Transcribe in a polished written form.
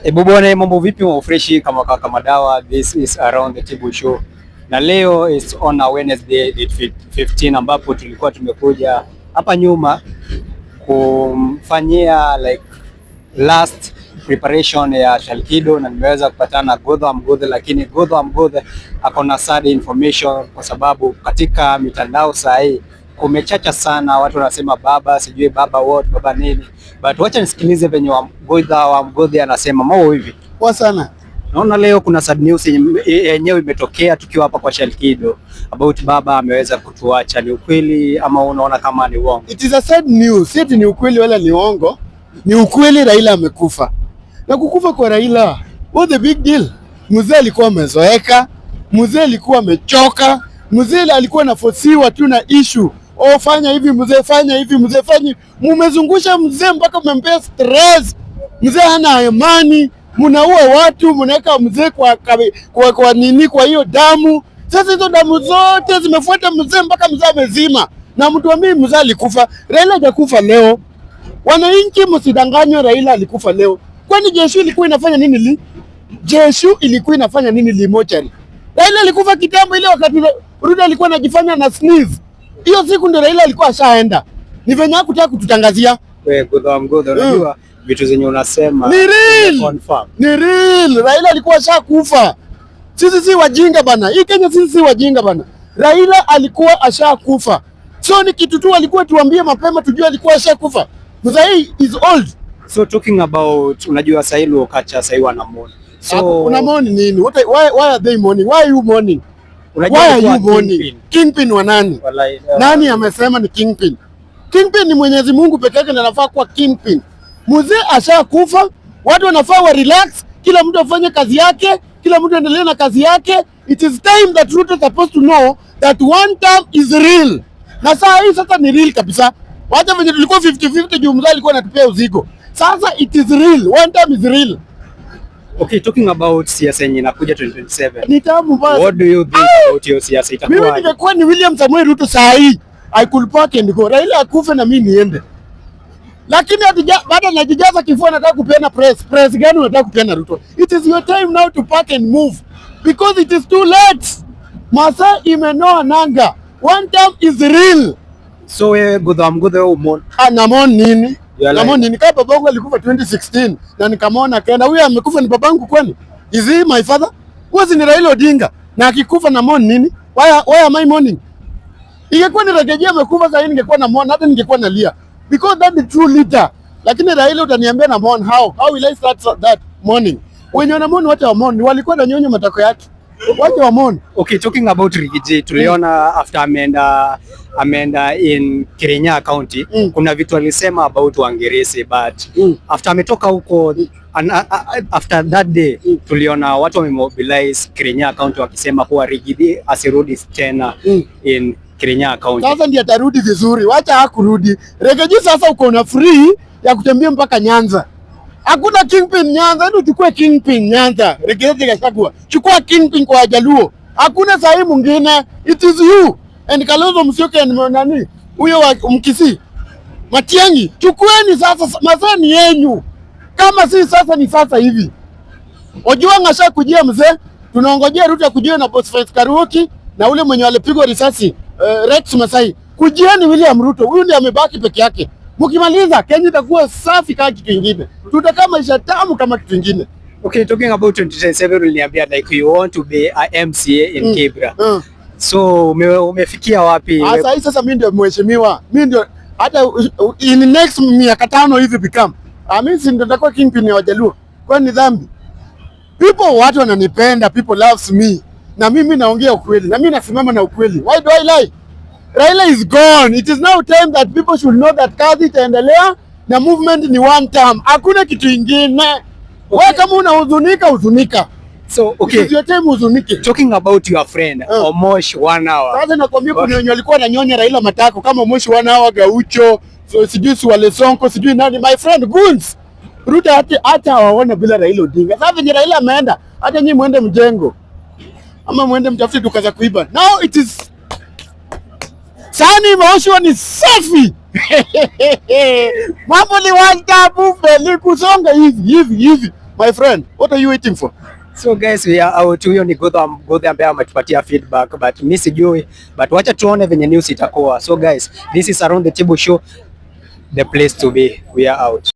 Ebu bwana, mambo vipi? Wa fresh kama kama dawa. This is Around the Table Show, na leo is on a Wednesday date 15, ambapo tulikuwa tumekuja hapa nyuma kumfanyia like last preparation ya Shalkido na nimeweza kupatana na Godha Mgodhe, lakini Godha Mgodhe ako na sad information kwa sababu katika mitandao saa hii kumechacha sana, watu wanasema baba sijui baba what, baba nini, but wacha nisikilize venye wa Godha wa Mgodhe anasema. Mambo hivi? Poa sana. Naona leo kuna sad news yenyewe imetokea tukiwa hapa kwa Shalkido about baba ameweza kutuacha. Ni ukweli ama unaona kama ni uongo? It is a sad news. Si ati ni ukweli wala ni uongo. Ni ukweli, Raila amekufa. Na kukufa kwa Raila, what the big deal? Mzee alikuwa amezoeka, mzee alikuwa amechoka, mzee alikuwa anafosiwa tu na issue. Oh, fanya hivi mzee, fanya hivi mzee, fanya hivi. Mumezungusha mzee mpaka mmempea stress. Mzee hana amani, mnaua watu, mnaweka mzee kwa nini, kwa hiyo damu. Sasa hizo damu zote zimefuata mzee mpaka mzee amezima, na mtuambie mzee alikufa. Raila hajakufa leo. Wananchi msidanganywe, Raila alikufa leo. Kwani jeshi ilikuwa inafanya nini li? Jeshi ilikuwa inafanya nini li mochari? Raila alikufa kitambo, ile wakati Ruto alikuwa anajifanya na sneeze. Hiyo siku ndio Raila alikuwa ashaenda. Ni venye hakutaka kututangazia. Wewe Godha wa Mgodhe, unajua vitu zenye unasema Ni real. Confirm. Ni real. Raila alikuwa ashakufa. Sisi si wajinga bana. Hii Kenya sisi si wajinga bana. Raila alikuwa ashakufa. So ni kitu tu alikuwa tuambie mapema tujue alikuwa ashakufa. Mzee is old. So talking about, unajua sahii Luo culture sahii wanamourn. So una mourn nini? Why are they mourning? Why are you mourning? Unajua Why are alikuwa you mourning? kingpin. Kingpin wa nani? Wallahi, Nani amesema ni kingpin? Kingpin ni Mwenyezi Mungu peke yake ndiye anafaa kuwa kingpin. Mzee ashakufa, watu wanafaa wa relax, kila mtu afanye kazi yake, kila mtu aendelee na kazi yake. It is time that Ruto is supposed to know that one term is real. Na saa hii sasa ni real kabisa. Wacha venye tulikuwa 50-50 juu mzee alikuwa anatupea uzigo. Sasa it is real. One term is real. Okay, talking about siasa yenye inakuja 2027. Ni tamu basi. What do you think about hiyo siasa Mimi itakuwa? ningekuwa ni William Samoei Ruto saa hii, I could park and go. Raila akufe na mimi niende. Lakini bado najijaza kifua, nataka kupeana press. Press gani unataka kupeana, Ruto? It is your time now to park and move because it is too late. Masaa imenoa nanga. One term is real. So wewe Gudha Mgudha, wewe umeona? Ah, namourn nini? You are Namourn nini? Kama babangu alikufa 2016 na nikamwona akaenda. Huyu amekufa ni babangu kwani? Is he my father? Huyu si ni Raila Odinga. Na akikufa namourn nini? Why am I mourning? Ingekuwa ni Riggy G amekufa sasa hivi ningekuwa namourn, hata ningekuwa nalia. Because that the true leader. Lakini Raila utaniambia na mourn how? How will I start that mourning? Wenye wana mourn wacha wa mourn. Walikuwa na nyonyo matako yake. Wacha wa mourn. Okay, talking about Riggy G, tuliona after ameenda in Kirinyaga County, kuna vitu alisema about Wangirisi, but after ametoka huko after that day, tuliona watu wamemobilize Kirinyaga County wakisema kuwa Riggy G asirudi tena in Kirinyaga County. Sasa ndiye atarudi vizuri, wacha hakurudi. Riggy G sasa uko na free ya kutembea mpaka Nyanza. Hakuna kingpin Nyanza, ndio uchukue kingpin Nyanza. Rigathi Gachagua, chukua kingpin kwa Wajaluo. Hakuna sahi mwingine, it is you and Kalonzo Musyoka and nani huyo wa Mkisii Matiang'i, chukueni sasa, masaa ni yenyu. Kama si sasa ni sasa hivi. Ojwang ashakujia mzee, tunaongojea Ruto akujia na Boniface Kariuki na ule mwenye alipigwa risasi, Rex Masai. Kujieni William Ruto, huyu ndiye amebaki peke yake. Mkimaliza Kenya itakuwa safi kama kitu kingine, tutakaa maisha tamu kama kitu kingine. Okay, talking about 2027, uliniambia like you want to be a MCA in Kibra. So umefikia wapi? Sasa hii sasa mimi ndio mheshimiwa, mimi ndio hata in next miaka 5 hivi become. Ah, mimi si ndio nitakuwa kingpin ya Wajaluo. Kwani ni dhambi? People, watu wananipenda, people loves me. Na mimi naongea ukweli, na mimi nasimama na ukweli. Why do I lie? Raila is gone. It is now time that people should know that kazi itaendelea na movement ni one term. Hakuna kitu ingine. Wewe kama unahuzunika, huzunika. So okay, It is your time huzunike. Talking about your friend Omosh One Hour. Sasa nakwambia kuna wenye walikuwa wananyonya Raila matako kama Omosh One Hour, Gaucho, so sijui Swale Sonko, sijui nani, my friend goons. Ruto hata hawaona bila Raila Odinga. Sasa venye Raila ameenda, hata nyinyi muende mjengo ama muende mtafute duka za kuiba. Now it is sani imeoshwa ni safi. Mambo ni one time movement, ni kusonga hivi hivi hivi. My friend, what are you waiting for? So guys, we are out. Huyo ni Godha Godha ambaye ametupatia feedback, but mi sijui, but wacha tuone venye news itakuwa. So guys, this is Around the Table Show, the place to be. We are out.